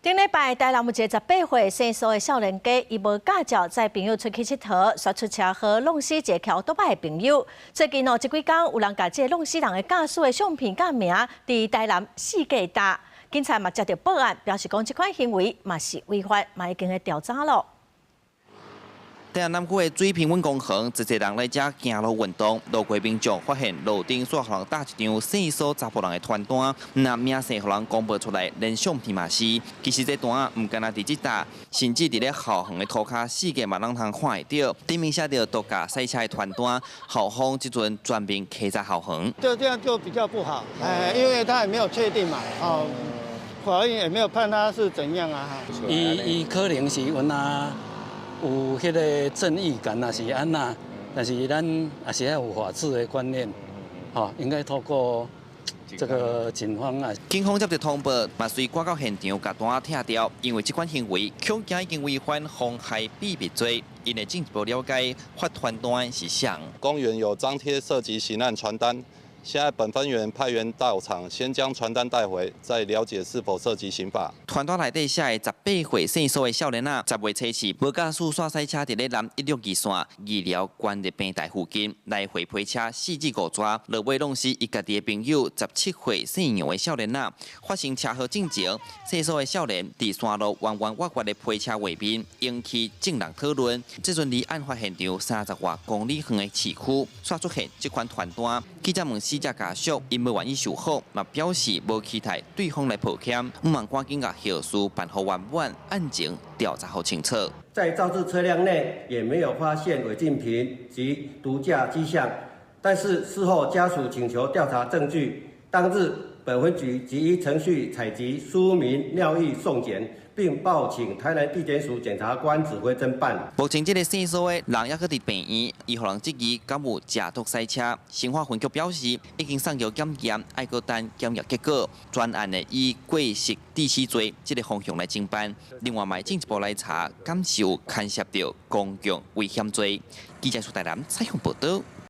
頂禮拜台南有一个18歲姓蘇的少年家，伊無駕照，載朋友出去𨑨迌，煞出車禍弄死一个騎歐多擺的朋友。最近哦，這幾工有人共這个弄死人的駕駛的相片佮名，佇台南四界貼。警察嘛接著報案，表示講這款行為嘛是違法，嘛已經咧調查咯。台南南區的水平穩公園，濟濟人來遮行路運動，路過民眾發現路頂煞予人貼一張姓蘇查埔人的傳單，毋但名姓予人公布出來，連相片嘛是。其實這單毋干焦佇這搭，甚至佇咧校園的塗跤四界嘛攏通看會著。頂面寫著毒駕賽車的傳單，校方這陣全面稽查校園。就這樣就比較不好，哎，因為他也沒有確定嘛，哦，法院也沒有判他是怎樣啊。伊伊可能是有那有彼个正義感，抑是按怎，但是咱也是愛有法治的觀念，吼，應該透過這個警方啊。警方接著通報，嘛隨趕到現場共單拆掉，因為這款行為恐驚已經違反妨害秘密罪，𪜶會進一步了解發傳單是誰。公園有張貼涉及刑案傳單。現在本分員派員到場，先將傳單帶回，再了解是否涉及刑法。傳單內底寫的18歲姓蘇的少年仔，10月初四無駕駛煞賽車佇咧南162線醫療關熱平台附近來回騎車4至5逝，落尾弄死伊家己的朋友17歲姓楊的少年仔。發生車禍進前，姓蘇的少年佇山路彎彎彎彎的騎車畫面引起眾人討論。這陣離案發現場30外公里遠的市區，煞出現這款傳單。記者問死者家屬，𪜶無願意受訪，嘛表示無期待對方來抱歉，毋望趕緊共後事辦予圓滿，案情調查予清楚。在肇事車輛內也沒有發現違禁品及毒駕跡象，但是事後家屬請求調查證據，當日本分局即依程序採集書名尿液送檢，並報請台南地檢署檢察官指揮偵辦。目前這个姓蘇的人猶閣佇病院，伊予人質疑敢有食毒賽車。新化分局表示，已經送交檢驗，愛閣等檢驗結果。專案會以過失致死罪這个方向來偵辦。另外，嘛進一步來查，敢是有牽涉著公共危險罪。記者蘇台南採訪報導。